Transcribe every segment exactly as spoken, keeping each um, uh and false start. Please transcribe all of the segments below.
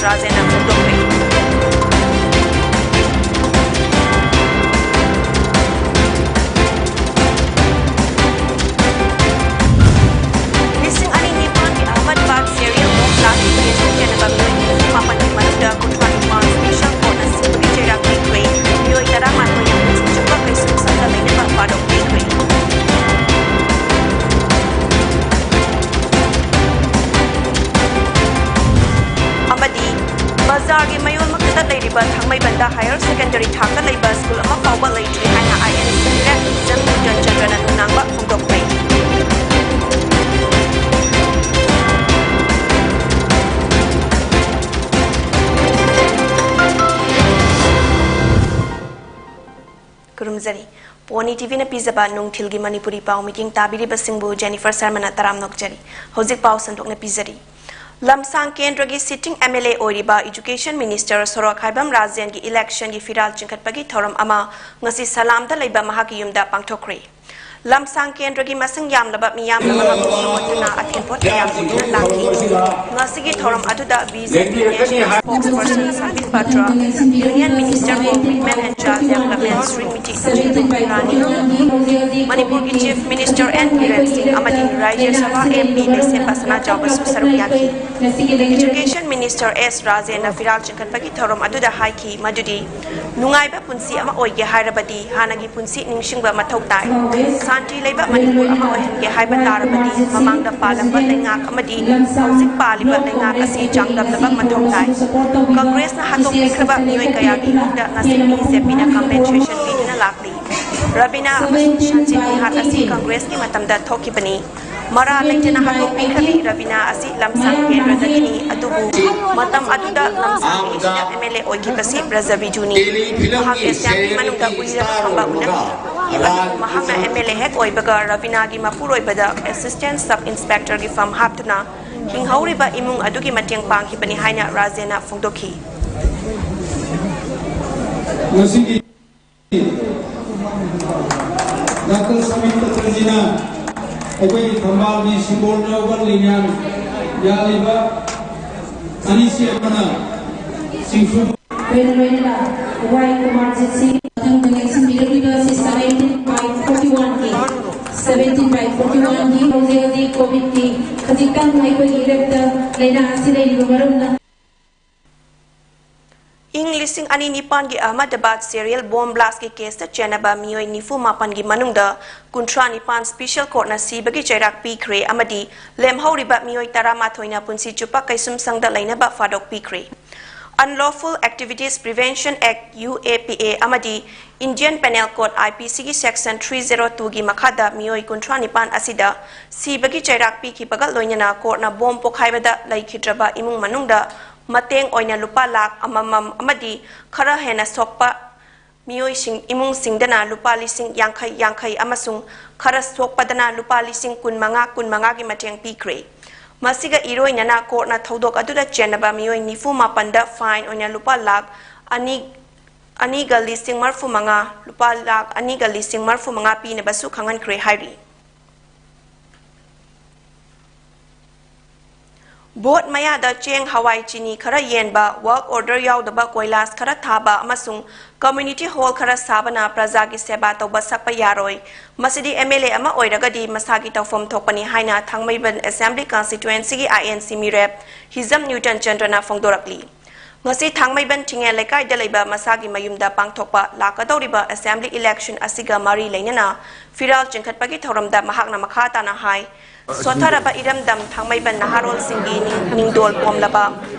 ꯔꯥꯖꯦꯟꯅ ꯐꯣꯡꯗꯣꯛꯈ꯭ꯔꯦ꯫ ꯂꯤꯁꯤꯡ ꯑꯅꯤ ꯅꯤꯄꯥꯟꯒꯤ Ahmedabad serial mob blast case ꯆꯦꯟꯅꯕ ꯃꯤꯑꯣꯏ ꯅꯤꯐꯨ ꯃꯥꯄꯟꯒꯤ ꯃꯅꯨꯡꯗ ꯀꯨꯟꯊ꯭ꯔꯥ ꯅꯤꯄꯥꯟ special courtꯅ ꯁꯤꯕꯒꯤ ꯆꯩꯔꯥꯛ ꯄꯤꯈ꯭ꯔꯦ꯫ ꯃꯤꯑꯣꯏ ꯇꯔꯥꯃꯥꯊꯣꯏꯅ ꯄꯨꯟꯁꯤ ꯆꯨꯞꯄ ꯀꯩꯁꯨꯝꯁꯪꯗ ꯂꯩꯅꯕ ꯋꯥꯔꯣꯞ ꯄꯤꯈ꯭ꯔꯦ꯫ ꯑꯃꯗꯤ ꯕꯖꯥꯔꯒꯤ ꯃꯌꯣꯜꯃꯛꯇꯗ ꯂꯩꯔꯤꯕ ꯊꯥꯡꯃꯩꯕꯟꯗ higher secondary ꯊꯥꯛꯇ ꯂꯩꯕ ꯁ꯭ꯀꯨꯜ ꯑꯃ ꯐꯥꯎꯕ ꯂꯩꯇ꯭ꯔꯤ ꯍꯥꯏꯅ IAS Director ꯖꯟ ꯅ꯭ꯌꯨꯇꯟ ꯆꯟꯗ꯭ꯔꯅ ꯅꯨꯡꯅꯥꯡꯕ ꯐꯣꯡꯗꯣꯛꯈ꯭ꯔꯦ꯫ ꯈꯨꯔꯨꯝꯖꯔꯤ꯫ ꯄꯣꯅꯤ ꯇꯤꯚꯤꯅ ꯄꯤꯖꯕ ꯅꯨꯡꯊꯤꯜꯒꯤ ꯃꯅꯤꯄꯨꯔꯤ ꯄꯥꯎ ꯃꯤꯇꯤꯡ ꯇꯥꯕꯤꯔꯤꯕꯁꯤꯡꯕꯨ ꯖꯦꯅꯤꯐꯔ ꯁꯔꯃꯅ ꯇꯔꯥꯝꯅ ꯑꯣꯛꯆꯔꯤ꯫ ꯍꯧꯖꯤꯛ ꯄꯥꯎ ꯁꯟꯗꯣꯛꯅ ꯄꯤꯖꯔꯤ꯫ ꯂꯝꯁꯥꯡ ꯀꯦꯟꯗ꯭ꯔꯒꯤ sitting MLA ꯑꯣꯏꯔꯤꯕ Education Minister ꯁꯣꯔꯣꯛꯈꯥꯏꯕꯝ ꯔꯥꯖꯦꯟꯒꯤ electionꯒꯤ ꯐꯤꯔꯥꯜ ꯆꯤꯡꯈꯠꯄꯒꯤ ꯊꯧꯔꯝ ꯑꯃ ꯉꯁꯤ ꯁꯂꯥꯝꯗ ꯂꯩꯕ ꯃꯍꯥꯛꯀꯤ ꯌꯨꯝꯗ ꯄꯥꯡꯊꯣꯛꯈ꯭ꯔꯦ꯫ ꯂꯝꯁꯥꯡ ꯀꯦꯟꯗ꯭ꯔꯒꯤ ꯃꯁꯤꯡ ꯌꯥꯝꯂꯕ ꯃꯤꯌꯥꯝꯅ ꯃꯍꯥꯛꯄꯨ ꯁꯣꯛꯍꯟꯗꯨꯅ ꯑꯊꯦꯟꯄꯣꯠ ꯀꯌꯥ ꯄꯨꯗꯨꯅ ꯂꯥꯛꯈꯤ꯫ ꯉꯁꯤꯒꯤ ꯊꯧꯔꯝ ꯑꯗꯨꯗ BJP National Spokesperson ꯁꯝꯕꯤꯠ ꯄꯥꯇ꯭ꯔ, Union Minister for Women and Child Development Shrimati Sunita Irani, ꯃꯅꯤꯄꯨꯔꯒꯤ Chief Minister N ꯕꯤꯔꯦꯟ ꯁꯤꯡ ꯑꯃꯗꯤ ꯔꯥꯖ꯭ꯌ ꯁꯚꯥ MP ꯂꯩꯁꯦꯝꯕ ꯁꯅꯥꯖꯥꯎꯕꯁꯨ ꯁꯔꯨꯛ ꯌꯥꯈꯤ꯫ Education Minister ꯑꯦꯁ ꯔꯥꯖꯦꯟꯅ ꯐꯤꯔꯥꯜ ꯆꯤꯡꯈꯠꯄꯒꯤ ꯊꯧꯔꯝ ꯑꯗꯨꯗ ꯍꯥꯏꯈꯤ ꯃꯗꯨꯗꯤ ꯅꯨꯡꯉꯥꯏꯕ ꯄꯨꯟꯁꯤ ꯑꯃ ꯑꯣꯏꯒꯦ ꯍꯥꯏꯔꯕꯗꯤ ꯍꯥꯟꯅꯒꯤ ꯄꯨꯟꯁꯤ ꯅꯤꯡꯁꯤꯡꯕ ꯃꯊꯧ ꯇꯥꯏ꯫ ꯁꯥꯟꯇꯤ ꯂꯩꯕ ꯃꯅꯤꯄꯨꯔ ꯑꯃ ꯑꯣꯏꯍꯟꯒꯦ ꯍꯥꯏꯕ ꯇꯥꯔꯕꯗꯤ ꯃꯃꯥꯡꯗ ꯄꯥꯜꯂꯝꯕ ꯂꯩꯉꯥꯛ ꯑꯃꯗꯤ ꯍꯧꯖꯤꯛ ꯄꯥꯜꯂꯤꯕ ꯂꯩꯉꯥꯛ ꯑꯁꯤ ꯆꯥꯡꯗꯝꯅꯕ ꯃꯊꯧ ꯇꯥꯏ꯫ ꯀꯪꯒ꯭ꯔꯦꯁꯅ ꯍꯥꯠꯇꯣꯛꯄꯤꯈ꯭ꯔꯕ ꯃꯤꯑꯣꯏ ꯀꯌꯥꯒꯤ ꯏꯃꯨꯡꯗ ꯉꯁꯤ BJPꯅ compensation ꯄꯤꯗꯨꯅ ꯂꯥꯛꯂꯤ꯫ ꯔꯕꯤꯅꯥ ꯑꯃꯁꯨꯡ ꯁꯟꯖꯤꯠ ꯅꯤꯍꯥꯠ ꯑꯁꯤ ꯀꯪꯒ꯭ꯔꯦꯁꯀꯤ ꯃꯇꯝꯗ ꯊꯣꯛꯈꯤꯕꯅꯤ꯫ ꯃꯔꯥ ꯂꯩꯇꯅ ꯍꯥꯠꯇꯣꯛꯄꯤꯈ꯭ꯔꯕꯤ ꯔꯕꯤꯅꯥ ꯑꯁꯤ ꯂꯝꯁꯥꯡ ꯀꯦꯟꯗ꯭ꯔꯗꯒꯤꯅꯤ, ꯑꯗꯨꯕꯨ ꯃꯇꯝ ꯑꯗꯨꯗ ꯂꯝꯁꯥꯡ ꯑꯦꯁꯤꯗ MLA ꯑꯣꯏꯈꯤꯕꯁꯤ ꯕ꯭ꯔꯖ ꯕꯤꯖꯨꯅꯤ꯫ ꯃꯍꯥꯛ ꯑꯦꯁꯤꯌꯥꯟꯒꯤ ꯃꯅꯨꯡꯗ ꯎꯏꯔꯒ ꯐꯝꯕ ꯎꯅꯈꯤ꯫ ꯑꯗꯨꯕꯨ ꯃꯍꯥꯛꯅ MLA ꯍꯦꯛ ꯑꯣꯏꯕꯒ ꯔꯕꯤꯅꯥꯒꯤ ꯃꯄꯨꯔꯣꯏꯕꯗ assistant sub inspectorꯒꯤ ꯐꯝ ꯍꯥꯞꯇꯨꯅ ꯍꯤꯡꯍꯧꯔꯤꯕ ꯏꯃꯨꯡ ꯑꯗꯨꯒꯤ ꯃꯇꯦꯡ ꯄꯥꯡꯈꯤꯕꯅꯤ ꯍꯥꯏꯅ ꯔꯥꯖꯦꯟꯅ ꯐꯣꯡꯗꯣꯛꯈꯤ꯫ ꯉꯁꯤꯒꯤ ꯗꯥꯛꯇꯔ ꯁꯃꯤꯠ ꯄꯇ꯭ꯔꯖꯤꯅ ꯑꯩꯈꯣꯏꯒꯤ ꯊꯝꯕꯥꯜꯒꯤ symbol ꯂꯧꯕ ꯂꯤꯅꯤꯌꯥꯟ ꯌꯥꯜꯂꯤꯕ ꯑꯅꯤꯁꯤ ꯑꯃꯅ ꯆꯤꯡꯐꯨ ꯂꯣꯏꯅ ꯂꯣꯏꯅꯅ ꯋꯥꯏ ꯀꯨꯃꯥꯔꯖꯤꯠ ꯁꯤꯡ ꯃꯊꯪꯗ ꯂꯦꯡꯁꯤꯟꯕꯤꯔꯛꯂꯤꯕ ꯑꯁꯤ seventeen by forty-one ꯒꯤ, seventeen by forty-one ꯒꯤ ꯍꯧꯖꯤꯛ ꯍꯧꯖꯤꯛ ꯀꯣꯚꯤꯗꯀꯤ ꯈꯖꯤꯛꯇꯪ ꯑꯩꯈꯣꯏꯒꯤ ꯏꯔꯛꯇ ꯂꯥꯏꯅꯥ ꯑꯁꯤ ꯂꯩꯔꯤꯕ ꯃꯔꯝꯅ ꯏꯪ ꯂꯤꯁꯤꯡ ꯑꯅꯤ ꯅꯤꯄꯥꯟꯒꯤ ꯑꯍꯃꯗꯕꯥꯗ ꯁꯦꯔꯤꯌꯦꯜ ꯕꯣꯝ ꯕ꯭ꯂꯥꯁꯀꯤ ꯀꯦꯁꯇ ꯆꯦꯟꯅꯕ ꯃꯤꯑꯣꯏ ꯅꯤꯐꯨ ꯃꯥꯄꯟꯒꯤ ꯃꯅꯨꯡꯗ ꯀꯨꯟꯊ꯭ꯔꯥ ꯅꯤꯄꯥꯟ ꯁ꯭ꯄꯤꯁꯦꯜ ꯀꯣꯔꯠꯅ ꯁꯤꯕꯒꯤ ꯆꯩꯔꯥꯛ ꯄꯤꯈ꯭ꯔꯦ ꯑꯃꯗꯤ ꯂꯦꯝꯍꯧꯔꯤꯕ ꯃꯤꯑꯣꯏ ꯇꯔꯥꯃꯥꯊꯣꯏꯅ ꯄꯨꯟꯁꯤ ꯆꯨꯞꯄ ꯀꯩꯁꯨꯝꯁꯪꯗ ꯂꯩꯅꯕ ꯐꯥꯗꯣꯛ ꯄꯤꯈ꯭ꯔꯦ꯫ Unlawful Activities Prevention Act, U A P A, ꯑꯃꯗꯤ Indian Penal Code, I P C ꯒꯤ section three zero two ꯒꯤ ꯃꯈꯥꯗ ꯃꯤꯑꯣꯏ ꯀꯨꯟꯊ꯭ꯔꯥ ꯅꯤꯄꯥꯟ ꯑꯁꯤꯗ ꯁꯤꯕꯒꯤ ꯆꯩꯔꯥꯛ ꯄꯤꯈꯤꯕꯒ ꯂꯣꯏꯅꯅ ꯀꯣꯔꯠꯅ ꯕꯣꯝ ꯄꯣꯈꯥꯏꯕꯗ ꯂꯩꯈꯤꯗ꯭ꯔꯕ ꯏꯃꯨꯡ ꯃꯅꯨꯡꯗ ꯃꯇꯦꯡ ꯑꯣꯏꯅ ꯂꯨꯄꯥ ꯂꯥꯈ ꯑꯃꯃꯝ ꯑꯃꯗꯤ ꯈꯔ ꯍꯦꯟꯅ ꯁꯣꯛꯄ ꯃꯤꯑꯣꯏꯁꯤꯡ, ꯏꯃꯨꯡꯁꯤꯡꯗꯅ ꯂꯨꯄꯥ ꯂꯤꯁꯤꯡ ꯌꯥꯡꯈꯩ ꯌꯥꯡꯈꯩ ꯑꯃꯁꯨꯡ ꯈꯔ ꯁꯣꯛꯄꯗꯅ ꯂꯨꯄꯥ ꯂꯤꯁꯤꯡ ꯀꯨꯟ ꯃꯉꯥ ꯀꯨꯟ ꯃꯉꯥꯒꯤ ꯃꯇꯦꯡ ꯄꯤꯈ꯭ꯔꯦ꯫ ꯃꯁꯤꯒ ꯏꯔꯣꯏꯅꯅ ꯀꯣꯔꯠꯅ ꯊꯧꯗꯣꯛ ꯑꯗꯨꯗ ꯆꯦꯟꯅꯕ ꯃꯤꯑꯣꯏ ꯅꯤꯐꯨ ꯃꯥꯄꯟꯗ fine ꯑꯣꯏꯅ ꯂꯨꯄꯥ ꯂꯥꯈ ꯑꯅꯤ, ꯑꯅꯤꯒ ꯂꯤꯁꯤꯡ ꯃꯔꯤꯐꯨ ꯃꯉꯥ, ꯂꯨꯄꯥ ꯂꯥꯈ ꯑꯅꯤꯒ ꯂꯤꯁꯤꯡ ꯃꯔꯤꯐꯨ ꯃꯉꯥ ꯄꯤꯅꯕꯁꯨ ꯈꯪꯍꯟꯈ꯭ꯔꯦ ꯍꯥꯏꯔꯤ꯫ ꯚꯣꯠ ꯃꯌꯥꯗ ꯆꯦꯡ, ꯍꯋꯥꯏ, ꯆꯤꯅꯤ ꯈꯔ ꯌꯦꯟꯕ, work order ꯌꯥꯎꯗꯕ ꯀꯣꯏꯂꯥꯁ ꯈꯔ ꯊꯥꯕ ꯑꯃꯁꯨꯡ community hall ꯈꯔ ꯁꯥꯕꯅ ꯄ꯭ꯔꯖꯥꯒꯤ ꯁꯦꯕꯥ ꯇꯧꯕ ꯁꯛꯄ ꯌꯥꯔꯣꯏ꯫ ꯃꯁꯤꯗꯤ M L A ꯑꯃ ꯑꯣꯏꯔꯒꯗꯤ ꯃꯁꯥꯒꯤ ꯇꯧꯐꯝ ꯊꯣꯛꯄꯅꯤ ꯍꯥꯏꯅ ꯊꯥꯡꯃꯩꯕꯟ Assembly Constituencyꯒꯤ I N C ꯃꯤꯔꯦꯞ ꯍꯤꯖꯝ ꯅ꯭ꯌꯨꯇꯟ ꯆꯟꯗ꯭ꯔꯅ ꯐꯣꯡꯗꯣꯔꯛꯂꯤ꯫ ꯉꯁꯤ ꯊꯥꯡꯃꯩꯕꯟ ꯊꯤꯡꯉꯦꯜ ꯂꯩꯀꯥꯏꯗ ꯂꯩꯕ ꯃꯁꯥꯒꯤ ꯃꯌꯨꯝꯗ ꯄꯥꯡꯊꯣꯛꯄ ꯂꯥꯛꯀꯗꯧꯔꯤꯕ Assembly election ꯑꯁꯤꯒ ꯃꯔꯤ ꯂꯩꯅꯅ ꯐꯤꯔꯥꯜ ꯆꯤꯡꯈꯠꯄꯒꯤ ꯊꯧꯔꯝꯗ ꯃꯍꯥꯛꯅ ꯃꯈꯥ ꯇꯥꯅ ꯍꯥꯏ, ꯁꯣꯠꯊꯔꯕ ꯏꯔꯝꯗꯝ ꯊꯥꯡꯃꯩꯕꯟ ꯅꯍꯥꯔꯣꯜꯁꯤꯡꯒꯤ ꯅꯤꯡ-, ꯅꯤꯡꯗꯣꯜ ꯄꯣꯝꯂꯕ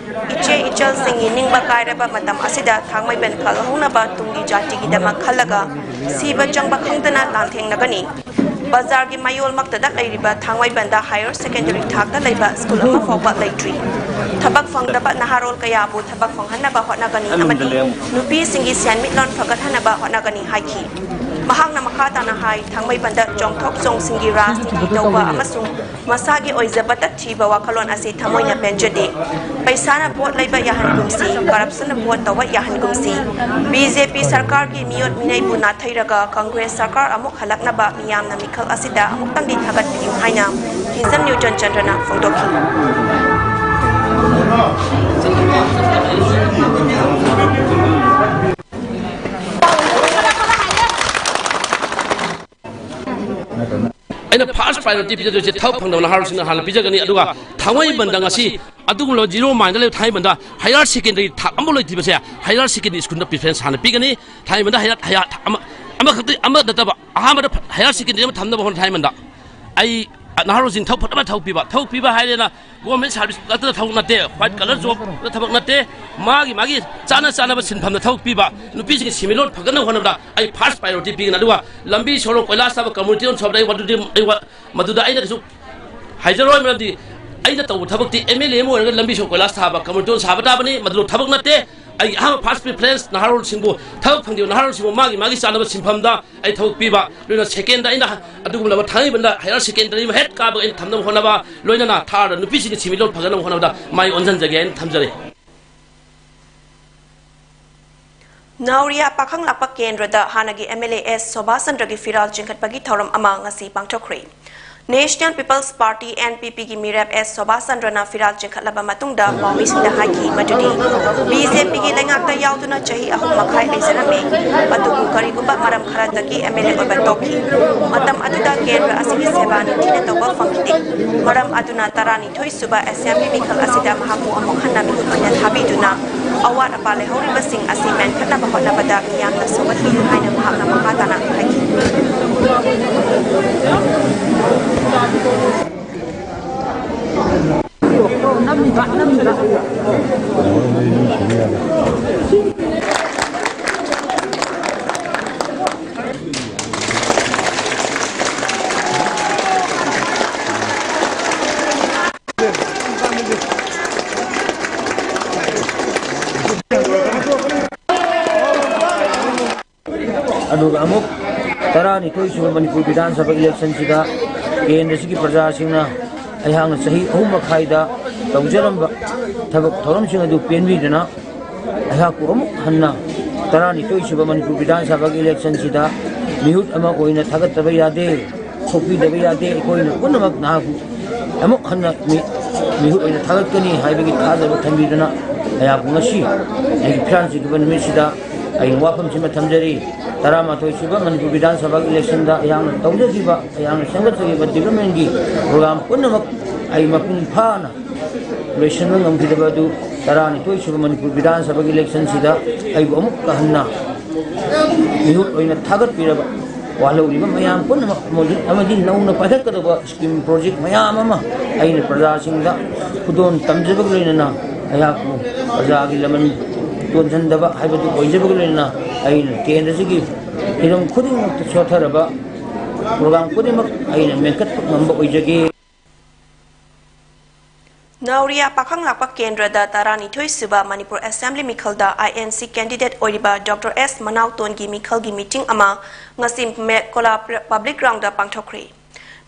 ꯏꯆꯦ ꯏꯆꯜꯁꯤꯡꯒꯤ ꯅꯤꯡꯕ ꯀꯥꯏꯔꯕ ꯃꯇꯝ ꯑꯁꯤꯗ ꯊꯥꯡꯃꯩꯕꯟ ꯀꯜꯍꯧꯅꯕ ꯇꯨꯡꯒꯤ ꯖꯥꯇꯤꯒꯤꯗꯃꯛ ꯈꯜꯂꯒ ꯁꯤꯕ ꯆꯪꯕ ꯈꯪꯗꯅ ꯂꯥꯟꯊꯦꯡꯅꯒꯅꯤ꯫ ꯕꯖꯥꯔꯒꯤ ꯃꯌꯣꯜꯃꯛꯇꯗ ꯂꯩꯔꯤꯕ ꯊꯥꯡꯃꯩꯕꯟꯗ higher secondary ꯊꯥꯛꯇ ꯂꯩꯕ ꯁ꯭ꯀꯨꯜ ꯑꯃ ꯐꯥꯎꯕ ꯂꯩꯇ꯭ꯔꯤ꯫ ꯊꯕꯛ ꯐꯪꯗꯕ ꯅꯍꯥꯔꯣꯜ ꯀꯌꯥꯕꯨ ꯊꯕꯛ ꯐꯪꯍꯟꯅꯕ ꯍꯣꯠꯅꯒꯅꯤ ꯑꯃꯗꯤ ꯅꯨꯄꯤꯁꯤꯡꯒꯤ ꯁꯦꯟꯃꯤꯠꯂꯣꯟ ꯐꯒꯠꯍꯟꯅꯕ ꯍꯣꯠꯅꯒꯅꯤ ꯍꯥꯏꯈꯤ꯫ ꯃꯍꯥꯛꯅ ꯃꯈꯥ ꯇꯥꯅ ꯍꯥꯏ, ꯊꯥꯡꯃꯩꯕꯟꯗ ꯆꯣꯡꯊꯣꯛ ꯆꯣꯡꯁꯤꯟꯒꯤ ꯔꯥꯖꯅꯤꯇꯤ ꯇꯧꯕ ꯑꯃꯁꯨꯡ ꯃꯁꯥꯒꯤ ꯑꯣꯏꯖꯕꯇ ꯊꯤꯕ ꯋꯥꯈꯜꯂꯣꯟ ꯑꯁꯤ ꯊꯃꯣꯏꯅ ꯄꯦꯟꯖꯗꯦ꯫ ꯄꯩꯁꯥꯅ ꯚꯣꯠ ꯂꯩꯕ ꯌꯥꯍꯟꯒꯨꯝꯁꯤ, corruptionꯅ ꯚꯣꯠ ꯇꯧꯕ ꯌꯥꯍꯟꯒꯨꯝꯁꯤ꯫ B J P ꯁꯔꯀꯥꯔꯒꯤ ꯃꯤꯑꯣꯠ ꯃꯤꯅꯩꯕꯨ ꯅꯥꯊꯩꯔꯒ Congress ꯁꯔꯀꯥꯔ ꯑꯃꯨꯛ ꯍꯜꯂꯛꯅꯕ ꯃꯤꯌꯥꯝꯅ ꯃꯤꯈꯜ ꯑꯁꯤꯗ ꯑꯃꯨꯛꯇꯪꯗꯤ ꯊꯥꯒꯠꯄꯤꯌꯨ ꯍꯥꯏꯅ ꯍꯤꯖꯝ ꯅ꯭ꯌꯨꯇꯟ ꯆꯟꯗ꯭ꯔꯅ ꯐꯣꯡꯗꯣꯛꯈꯤ꯫ ꯑꯩꯅ first priority ꯄꯤꯖꯗꯣꯏꯁꯦ ꯊꯕꯛ ꯐꯪꯗꯕ ꯅꯍꯥꯔꯣꯜꯁꯤꯡꯅ ꯍꯥꯟꯅ ꯄꯤꯖꯒꯅꯤ꯫ ꯑꯗꯨꯒ ꯊꯥꯡꯃꯩꯕꯟꯗ ꯉꯁꯤ ꯑꯗꯨꯒꯨꯝꯂꯕ zero mind ꯂꯩꯕ ꯊꯥꯡꯃꯩꯕꯟꯗ higher secondary ꯊꯥꯛ ꯑꯃꯐꯥꯎ ꯂꯩꯇ꯭ꯔꯤꯕꯁꯦ, higher secondary schoolꯗ preference ꯍꯥꯟꯅ ꯄꯤꯒꯅꯤ꯫ ꯊꯥꯡꯃꯩꯕꯟꯗ higher, higher ꯑꯃ, ꯑꯃꯈꯛꯇ, ꯑꯃ ꯅꯠꯇꯕ, ꯑꯍꯥꯟꯕꯗ higher secondary ꯑꯃ ꯊꯝꯅꯕ ꯍꯣꯠꯅ ꯊꯥꯡꯃꯩꯕꯟꯗ꯫ ꯑꯩ ꯅꯍꯥꯔꯣꯜꯁꯤꯡ ꯊꯕꯛ ꯐꯖꯅ ꯊꯕꯛ ꯄꯤꯕ, ꯊꯕꯛ ꯄꯤꯕ ꯍꯥꯏꯔꯦꯅ government service ꯈꯛꯇꯗ ꯊꯕꯛ ꯅꯠꯇꯦ, white collar jobꯇ ꯊꯕꯛ ꯅꯠꯇꯦ, ꯃꯥꯒꯤ, ꯃꯥꯒꯤ ꯆꯥꯅ ꯆꯥꯅꯕ ꯁꯤꯟꯐꯝꯗ ꯊꯕꯛ ꯄꯤꯕ, ꯅꯨꯄꯤꯁꯤꯡꯒꯤ ꯁꯦꯟꯃꯤꯠꯂꯣꯟ ꯐꯒꯠꯅꯕ ꯍꯣꯠꯅꯕꯗ ꯑꯩ first priority ꯄꯤꯒꯅꯤ꯫ ꯑꯗꯨꯒ ꯂꯝꯕꯤ ꯁꯣꯔꯣꯛ ꯀꯣꯏꯂꯥꯁ ꯊꯥꯕ, community hall ꯁꯥꯕꯗ ꯑꯩ ꯃꯗꯨꯗꯤ, ꯑꯩ ꯋꯥ-, ꯃꯗꯨꯗ ꯑꯩꯅ ꯀꯩꯁꯨ ꯍꯥꯏꯖꯔꯣꯏ, ꯃꯔꯝꯗꯤ ꯑꯩꯅ ꯇꯧꯕ ꯊꯕꯛꯇꯤ M L A ꯑꯃ ꯑꯣꯏꯔꯒ ꯂꯝꯕꯤ ꯁꯣꯔꯣꯛ ꯀꯣꯏꯂꯥꯁ ꯊꯥꯕ, community hall ꯁꯥꯕ ꯇꯥꯕꯅꯤ, ꯃꯗꯨ ꯊꯕꯛ ꯅꯠꯇꯦ꯫ ꯑꯩꯒꯤ ꯑꯍꯥꯟꯕ first preference ꯅꯍꯥꯔꯣꯜꯁꯤꯡꯕꯨ, ꯊꯕꯛ ꯐꯪꯗ꯭ꯔꯤꯕ ꯅꯍꯥꯔꯣꯜꯁꯤꯡꯕꯨ ꯃꯥꯒꯤ, ꯃꯥꯒꯤ ꯆꯥꯅꯕ ꯁꯤꯟꯐꯝꯗ ꯑꯩ ꯊꯕꯛ ꯄꯤꯕ, ꯂꯣꯏꯅ secondꯗ ꯑꯩꯅ ꯑꯗꯨꯒꯨꯝꯂꯕ ꯊꯥꯡꯃꯩꯕꯟꯗ higher secondary ꯑꯃ ꯍꯦꯛ ꯀꯥꯕꯒ ꯑꯩꯅ ꯊꯝꯅꯕ ꯍꯣꯠꯅꯕ, ꯂꯣꯏꯅꯅ thirdꯗ ꯅꯨꯄꯤꯁꯤꯡꯒꯤ ꯁꯦꯟꯃꯤꯠꯂꯣꯟ ꯐꯒꯠꯅꯕ ꯍꯣꯠꯅꯕꯗ ꯃꯥꯏ ꯑꯣꯟꯁꯤꯟꯖꯒꯦ ꯍꯥꯏꯅ ꯊꯝꯖꯔꯤ꯫ ꯅꯥꯎꯔꯤꯌꯥ ꯄꯥꯈꯪ ꯂꯥꯛꯄ ꯀꯦꯟꯗ꯭ꯔꯗ ꯍꯥꯟꯅꯒꯤ M L A S ꯁꯣꯚꯥꯆꯟꯗ꯭ꯔꯒꯤ ꯐꯤꯔꯥꯜ ꯆꯤꯡꯈꯠꯄꯒꯤ ꯊꯧꯔꯝ ꯑꯃ ꯉꯁꯤ ꯄꯥꯡꯊꯣꯛꯈ꯭ꯔꯦ꯫ National People's Party, N P Pꯒꯤ ꯃꯤꯔꯦꯞ S ꯁꯣꯚꯥꯆꯟꯗ꯭ꯔꯅ ꯐꯤꯔꯥꯜ ꯆꯤꯡꯈꯠꯂꯕ ꯃꯇꯨꯡꯗ ꯄꯥꯎꯃꯤꯁꯤꯡꯗ ꯍꯥꯏꯈꯤ ꯃꯗꯨꯗꯤ B J Pꯒꯤ ꯂꯩꯉꯥꯛꯇ ꯌꯥꯎꯗꯨꯅ ꯆꯍꯤ ꯑꯍꯨꯝ ꯃꯈꯥꯏ ꯂꯩꯖꯔꯝꯃꯤ, ꯑꯗꯨꯕꯨ ꯀꯔꯤꯒꯨꯝꯕ ꯃꯔꯝ ꯈꯔꯗꯒꯤ M L A ꯑꯣꯏꯕ ꯇꯣꯛꯈꯤ꯫ ꯃꯇꯝ ꯑꯗꯨꯗ ꯀꯦꯟꯗ꯭ꯔ ꯑꯁꯤꯒꯤ ꯁꯦꯕꯥ ꯅꯤꯡꯊꯤꯅ ꯇꯧꯕ ꯐꯪꯈꯤꯗꯦ꯫ ꯃꯔꯝ ꯑꯗꯨꯅ ꯇꯔꯥꯅꯤꯊꯣꯏ ꯁꯨꯕ Assembly ꯃꯤꯈꯜ ꯑꯁꯤꯗ ꯃꯍꯥꯛꯄꯨ ꯑꯃꯨꯛ ꯍꯟꯅ ꯃꯤꯍꯨꯠ ꯑꯣꯏꯅ ꯊꯥꯕꯤꯗꯨꯅ ꯑꯋꯥꯠ ꯑꯄꯥ ꯂꯩꯍꯧꯔꯤꯕꯁꯤꯡ ꯑꯁꯤ ꯃꯦꯟꯈꯠꯅꯕ ꯍꯣꯠꯅꯕꯗ ꯃꯤꯌꯥꯝꯅ ꯁꯧꯒꯠꯄꯤꯌꯨ ꯍꯥꯏꯅ ꯃꯍꯥꯛꯅ ꯃꯈꯥ ꯇꯥꯅ ꯍꯥꯏꯈꯤ꯫ ꯑꯗꯨꯒ ꯑꯃꯨꯛ ꯇꯔꯥꯅꯤꯊꯣꯏ ꯁꯨꯕ ꯃꯅꯤꯄꯨꯔ ꯕꯤꯙꯥꯟ ꯁꯚꯥ ꯏꯂꯦꯛꯁꯟꯁꯤꯗ ꯀꯦꯟꯗ꯭ꯔꯁꯤꯒꯤ ꯄ꯭ꯔꯖꯥꯁꯤꯡꯅ ꯑꯩꯍꯥꯛꯅ ꯆꯍꯤ ꯑꯍꯨꯝ ꯃꯈꯥꯏꯗ ꯇꯧꯖꯔꯝꯕ ꯊꯕꯛ ꯊꯧꯔꯝꯁꯤꯡ ꯑꯗꯨ ꯄꯦꯟꯕꯤꯗꯨꯅ ꯑꯩꯍꯥꯛꯄꯨ ꯑꯃꯨꯛ ꯍꯟꯅ ꯇꯔꯥꯅꯤꯊꯣꯏ ꯁꯨꯕ ꯃꯅꯤꯄꯨꯔ ꯕꯤꯙꯥꯟ ꯁꯚꯥꯒꯤ ꯏꯂꯦꯛꯁꯟꯁꯤꯗ ꯃꯤꯍꯨꯠ ꯑꯃ ꯑꯣꯏꯅ ꯊꯥꯒꯠꯇꯕ ꯌꯥꯗꯦ, ꯊꯣꯛꯄꯤꯗꯕ ꯌꯥꯗꯦ꯫ ꯑꯩꯈꯣꯏꯅ ꯄꯨꯝꯅꯃꯛ ꯅꯍꯥꯛꯄꯨ ꯑꯃꯨꯛ ꯍꯟꯅ ꯃꯤ-, ꯃꯤꯍꯨꯠ ꯑꯣꯏꯅ ꯊꯥꯒꯠꯀꯅꯤ ꯍꯥꯏꯕꯒꯤ ꯊꯥꯖꯕ ꯊꯝꯕꯤꯗꯨꯅ ꯑꯩꯍꯥꯛꯄꯨ ꯉꯁꯤ ꯑꯩꯒꯤ ꯐꯤꯔꯥꯟ ꯆꯤꯡꯈꯤꯕ ꯅꯨꯃꯤꯠꯁꯤꯗ ꯑꯩꯅ ꯋꯥꯐꯝꯁꯤꯃ ꯊꯝꯖꯔꯤ꯫ ꯇꯔꯥꯃꯥꯊꯣꯏ ꯁꯨꯕ ꯃꯅꯤꯄꯨꯔ ꯕꯤꯙꯥꯟ ꯁꯚꯥꯒꯤ ꯏꯂꯦꯛꯁꯟꯗ ꯑꯩꯍꯥꯛꯅ ꯇꯧꯖꯈꯤꯕ, ꯑꯩꯍꯥꯛꯅ ꯁꯦꯝꯒꯠꯆꯈꯤꯕ ꯗꯤꯕ꯭ꯂꯞꯃꯦꯟꯒꯤ ꯄ꯭ꯔꯣꯒ꯭ꯔꯥꯝ ꯄꯨꯝꯅꯃꯛ ꯑꯩ ꯃꯄꯨꯡ ꯐꯥꯅ ꯂꯣꯏꯁꯤꯟꯕ ꯉꯝꯈꯤꯗꯕ ꯑꯗꯨ ꯇꯔꯥꯅꯤꯊꯣꯏ ꯁꯨꯕ ꯃꯅꯤꯄꯨꯔ ꯕꯤꯙꯥꯟ ꯁꯚꯥꯒꯤ ꯏꯂꯦꯛꯁꯟꯁꯤꯗ ꯑꯩꯕꯨ ꯑꯃꯨꯛꯀ ꯍꯟꯅ ꯃꯤꯍꯨꯠ ꯑꯣꯏꯅ ꯊꯥꯒꯠꯄꯤꯔꯕ ꯋꯥꯍꯜꯂꯧꯔꯤꯕ ꯃꯌꯥꯝ ꯄꯨꯝꯅꯃꯛ ꯑꯃꯗꯤ, ꯑꯃꯗꯤ ꯅꯧꯅ ꯄꯥꯏꯈꯠꯀꯗꯕ ꯁ꯭ꯀꯤꯝ ꯄ꯭ꯔꯣꯖꯦꯛ ꯃꯌꯥꯝ ꯑꯃ ꯑꯩꯅ ꯄ꯭ꯔꯖꯥꯁꯤꯡꯗ ꯈꯨꯗꯣꯜ ꯇꯝꯖꯕꯒ ꯂꯣꯏꯅꯅ ꯑꯩꯍꯥꯛꯄꯨ ꯄ꯭ꯔꯖꯥꯒꯤ ꯂꯃꯟ ꯇꯣꯟꯁꯤꯟꯗꯕ ꯍꯥꯏꯕꯗꯨ ꯑꯣꯏꯖꯕꯒ ꯂꯣꯏꯅꯅ ꯑꯩꯅ ꯀꯦꯟꯗ꯭ꯔꯁꯤꯒꯤ ꯍꯤꯔꯝ ꯈꯨꯗꯤꯡꯃꯛꯇ ꯁꯣꯠꯊꯔꯕ ꯄ꯭ꯔꯣꯒ꯭ꯔꯥꯝ ꯈꯨꯗꯤꯡꯃꯛ ꯑꯩꯅ ꯃꯦꯟꯈꯠꯄ ꯉꯝꯕ ꯑꯣꯏꯖꯒꯦ꯫ ꯅꯥꯎꯔꯤꯌꯥ ꯄꯥꯈꯪ ꯂꯥꯛꯄ ꯀꯦꯟꯗ꯭ꯔꯗ ꯇꯔꯥꯅꯤꯊꯣꯏ ꯁꯨꯕ ꯃꯅꯤꯄꯨꯔ ꯑꯦꯁꯦꯝꯕ꯭ꯂꯤ ꯃꯤꯈꯜꯗ ꯑꯥꯏ ꯑꯦꯟ ꯁꯤ ꯀꯦꯟꯗꯤꯗꯦꯠ ꯑꯣꯏꯔꯤꯕ ꯗꯣꯛꯇꯔ ꯑꯦꯁ ꯃꯅꯥꯎꯇꯣꯟꯒꯤ ꯃꯤꯈꯜꯒꯤ ꯃꯤꯇꯤꯡ ꯑꯃ ꯉꯁꯤ ꯃꯦ-, ꯀꯣꯂꯥ ꯄ꯭ꯔ-, ꯄꯕ꯭ꯂꯤꯛ ꯒ꯭ꯔꯥꯎꯟꯗ ꯄꯥꯡꯊꯣꯛꯈ꯭ꯔꯦ꯫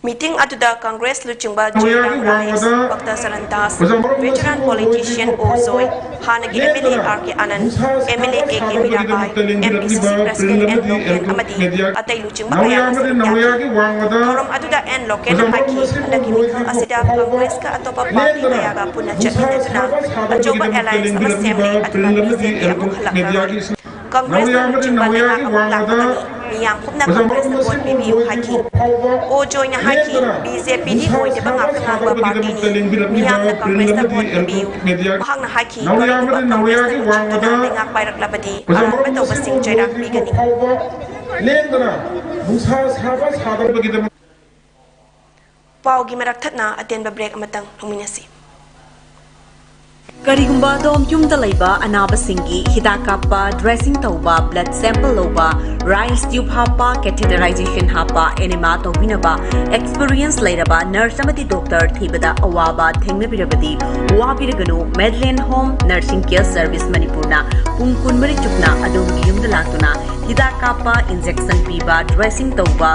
ꯃꯤꯇꯤꯡ ꯑꯗꯨꯗ ꯀꯪꯒ꯭ꯔꯦꯁ ꯂꯨꯆꯤꯡꯕ ꯖꯣꯏꯔꯥꯝ rice, ꯚꯛꯇ Charan Das, veteran politician ꯑꯣ ꯖꯣꯏ, ꯍꯥꯟꯅꯒꯤ M L A R K Anand, M L A A K Mirabai, M P ꯁꯤ ꯁꯤ ꯄ꯭ꯔꯁꯤꯗꯦꯟꯠ ꯑꯦꯟ ꯂꯣꯀꯦꯟ ꯑꯃꯗꯤ ꯑꯇꯩ ꯂꯨꯆꯤꯡꯕ ꯀꯌꯥ ꯑꯃꯁꯨ ꯌꯥꯎꯈꯤ꯫ ꯊꯧꯔꯝ ꯑꯗꯨꯗ ꯑꯦꯟ ꯂꯣꯀꯦꯟꯅ ꯍꯥꯏꯈꯤ, ꯍꯟꯗꯛꯀꯤ ꯃꯤꯈꯜ ꯑꯁꯤꯗ ꯀꯪꯒ꯭ꯔꯦꯁꯀ ꯑꯇꯣꯞꯄ ꯄꯥꯔꯇꯤ ꯀꯌꯥꯒ ꯄꯨꯟꯅ ꯆꯠꯃꯤꯟꯅꯗꯨꯅ ꯑꯆꯧꯕ ꯑꯦꯂꯥꯏꯟꯁ ꯑꯃ ꯁꯦꯝꯂꯦ, ꯑꯗꯨꯅ ꯕꯤ ꯖꯦ ꯄꯤ ꯑꯃꯨꯛ ꯍꯜꯂꯛꯂꯔꯣꯏ꯫ ꯀꯪꯒ꯭ꯔꯦꯁꯅ ꯂꯨꯆꯤꯡꯕ ꯂꯩꯉꯥꯛ ꯑꯃꯨꯛ ꯂꯥꯛꯄꯒꯅꯤ꯫ ꯃꯤꯌꯥꯝ ꯄꯨꯝꯅ ꯀꯪꯒ꯭ꯔꯦꯁꯇ ꯚꯣꯠ ꯄꯤꯕꯤꯌꯨ ꯍꯥꯏꯈꯤ꯫ ꯑꯣ ꯖꯣꯏꯅ ꯍꯥꯏꯈꯤ, ꯕꯤ ꯖꯦ ꯄꯤꯗꯤ ꯑꯣꯏꯗꯕ ꯉꯥꯛꯇ ꯉꯥꯡꯕ ꯄꯥꯔꯇꯤꯅꯤ꯫ ꯃꯤꯌꯥꯝꯅ ꯀꯪꯒ꯭ꯔꯦꯁꯇ ꯚꯣꯠ ꯄꯤꯕꯤꯌꯨ꯫ ꯃꯍꯥꯛꯅ ꯍꯥꯏꯈꯤ, ꯀꯔꯤꯒꯨꯝꯕ ꯀꯪꯒ꯭ꯔꯦꯁꯅ ꯂꯨꯆꯤꯡꯗꯨꯅ ꯂꯩꯉꯥꯛ ꯄꯥꯏꯔꯛꯂꯕꯗꯤ ꯑꯔꯥꯟꯕ ꯇꯧꯕꯁꯤꯡ ꯆꯩꯔꯥꯛ ꯄꯤꯒꯅꯤ꯫ ꯂꯦꯡꯗꯅ ꯅꯨꯡꯁꯥ ꯁꯥꯕ ꯁꯥꯗꯅꯕꯒꯤꯗꯃꯛ꯫ ꯄꯥꯎꯒꯤ ꯃꯔꯛ ꯊꯠꯅ ꯑꯇꯦꯟꯕ ꯕ꯭ꯔꯦꯛ ꯑꯃꯇꯪ ꯂꯧꯃꯤꯟꯅꯁꯤ꯫ ꯀꯔꯤꯒꯨꯝꯕ ꯑꯗꯣꯝ ꯌꯨꯝꯗ ꯂꯩꯕ ꯑꯅꯥꯕꯁꯤꯡꯒꯤ ꯍꯤꯗꯥꯛ ꯀꯥꯞꯄ, ꯗ꯭ꯔꯦꯁꯤꯡ ꯇꯧꯕ, ꯕ꯭ꯂꯗ ꯁꯦꯝꯄꯜ ꯂꯧꯕ, ꯔꯥꯏꯁ ꯇ꯭ꯌꯨꯕ ꯍꯥꯞꯄ, ꯀꯦꯊꯦꯇꯔꯥꯏꯖꯦꯁꯟ ꯍꯥꯞꯄ, ꯑꯦꯅꯤꯃꯥ ꯇꯧꯕꯤꯅꯕ ꯑꯦꯛꯁꯄꯤꯔꯤꯌꯦꯟꯁ ꯂꯩꯔꯕ ꯅꯔꯁ ꯑꯃꯗꯤ ꯗꯣꯛꯇꯔ ꯊꯤꯕꯗ ꯑꯋꯥꯕ ꯊꯦꯡꯅꯕꯤꯔꯕꯗꯤ ꯋꯥꯕꯤꯔꯒꯅꯨ꯫ ꯃꯦꯗꯂꯦꯟ ꯍꯣꯝ ꯅꯔꯁꯤꯡ ꯀꯦꯌꯔ ꯁꯔꯚꯤꯁ ꯃꯅꯤꯄꯨꯔꯅ ꯄꯨꯡ ꯀꯨꯟꯃꯔꯤ ꯆꯨꯞꯅ ꯑꯗꯣꯝꯒꯤ ꯌꯨꯝꯗ ꯂꯥꯛꯇꯨꯅ ꯍꯤꯗꯥꯛ ꯀꯥꯞꯄ, ꯏꯟꯖꯦꯛꯁꯟ ꯄꯤꯕ, ꯗ꯭ꯔꯦꯁꯤꯡ ꯇꯧꯕ,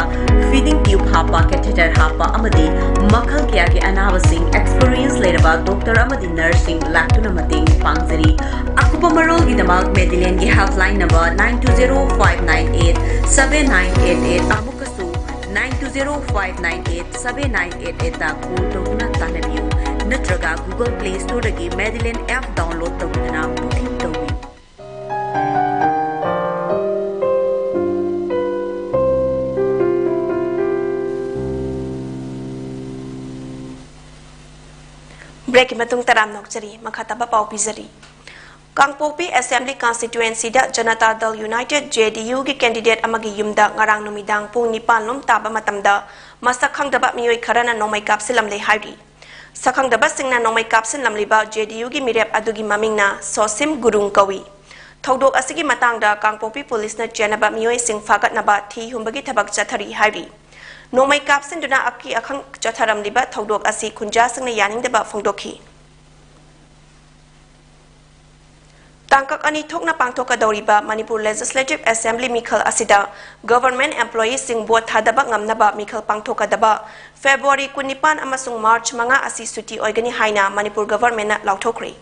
ꯐꯤꯗꯤꯡ ꯇ꯭ꯌꯨꯕ ꯍꯥꯞꯄ, ꯀꯦꯊꯦꯇꯔ ꯍꯥꯞꯄ ꯑꯃꯗꯤ ꯃꯈꯜ ꯀꯌꯥꯒꯤ ꯑꯅꯥꯕꯁꯤꯡ ꯑꯦꯛꯁꯄꯤꯔꯤꯌꯦꯟꯁ ꯂꯩꯔꯕ ꯗꯣꯛꯇꯔ ꯑꯃꯗꯤ ꯅꯔꯁꯁꯤꯡ ꯂꯥꯛꯇꯨꯅ ꯃꯇꯦꯡ ꯄꯥꯡꯖꯔꯤ꯫ ꯑꯀꯨꯞꯄ ꯃꯔꯣꯜꯒꯤꯗꯃꯛ ꯃꯦꯗꯤꯂꯦꯟꯒꯤ helpline number nine two zero five nine eight seven nine eight eight ꯑꯃꯨꯛꯀꯁꯨ nine two zero five nine eight seven nine eight eightꯇ ꯀꯣꯜ ꯇꯧꯗꯨꯅ ꯇꯥꯟꯅꯕꯤꯌꯨ꯫ ꯅꯠꯇ꯭ꯔꯒ Google Play Storeꯗꯒꯤ Madeline app download ꯇꯧꯗꯨꯅ booking ꯇꯧꯕꯤꯌꯨ꯫ Breakꯀꯤ ꯃꯇꯨꯡ ꯇꯔꯥꯝꯅ ꯑꯣꯛꯆꯔꯤ꯫ ꯃꯈꯥ ꯇꯥꯕ ꯄꯥꯎ ꯄꯤꯖꯔꯤ꯫ ꯀꯥꯡꯄꯣꯛꯄꯤ Assembly Constituencyꯗ Janata Dal United, JDUꯒꯤ candidate ꯑꯃꯒꯤ ꯌꯨꯝꯗ ꯉꯔꯥꯡ ꯅꯨꯃꯤꯗꯥꯡ ꯄꯨꯡ ꯅꯤꯄꯥꯟ ꯂꯣꯝ ꯇꯥꯕ ꯃꯇꯝꯗ ꯃꯁꯛ ꯈꯪꯗꯕ ꯃꯤꯑꯣꯏ ꯈꯔꯅ ꯅꯣꯡꯃꯩ ꯀꯥꯞꯁꯤꯜꯂꯝꯂꯦ ꯍꯥꯏꯔꯤ꯫ ꯁꯛꯈꯪꯗꯕꯁꯤꯡꯅ ꯅꯣꯡꯃꯩ ꯀꯥꯞꯁꯤꯜꯂꯝꯂꯤꯕ JDUꯒꯤ ꯃꯤꯔꯦꯞ ꯑꯗꯨꯒꯤ ꯃꯃꯤꯡꯅ ꯁꯣꯁꯤꯝ ꯒꯨꯔꯨꯡ ꯀꯧꯏ꯫ ꯊꯧꯗꯣꯛ ꯑꯁꯤꯒꯤ ꯃꯇꯥꯡꯗ ꯀꯥꯡꯄꯣꯛꯄꯤ ꯄꯨꯂꯤꯁꯅ ꯆꯦꯟꯅꯕ ꯃꯤꯑꯣꯏꯁꯤꯡ ꯐꯥꯒꯠꯅꯕ ꯊꯤ ꯍꯨꯝꯕꯒꯤ ꯊꯕꯛ ꯆꯠꯊꯔꯤ ꯍꯥꯏꯔꯤ꯫ ꯅꯣꯡꯃꯩ ꯀꯥꯞꯁꯤꯟꯗꯨꯅ ꯑꯀꯤ ꯑꯈꯪ ꯆꯠꯊꯔꯝꯂꯤꯕ ꯊꯧꯗꯣꯛ ꯑꯁꯤ ꯈꯨꯟꯖꯥꯁꯤꯡꯅ ꯌꯥꯅꯤꯡꯗꯕ ꯐꯣꯡꯗꯣꯛꯈꯤ꯫ ꯇꯥꯡꯀꯛ ꯑꯅꯤ ꯊꯣꯛꯅ ꯄꯥꯡꯊꯣꯛꯀꯗꯧꯔꯤꯕ ꯃꯅꯤꯄꯨꯔ Legislative Assembly ꯃꯤꯈꯜ ꯑꯁꯤꯗ government employeeꯁꯤꯡ vote ꯊꯥꯗꯕ ꯉꯝꯅꯕ ꯃꯤꯈꯜ ꯄꯥꯡꯊꯣꯛꯀꯗꯕ February ꯀꯨꯟꯅꯤꯄꯥꯟ ꯑꯃꯁꯨꯡ March ꯃꯉꯥ ꯑꯁꯤ ꯁꯨꯇꯤ ꯑꯣꯏꯒꯅꯤ ꯍꯥꯏꯅ Manipur governmentꯅ ꯂꯥꯎꯊꯣꯛꯈ꯭ꯔꯦ꯫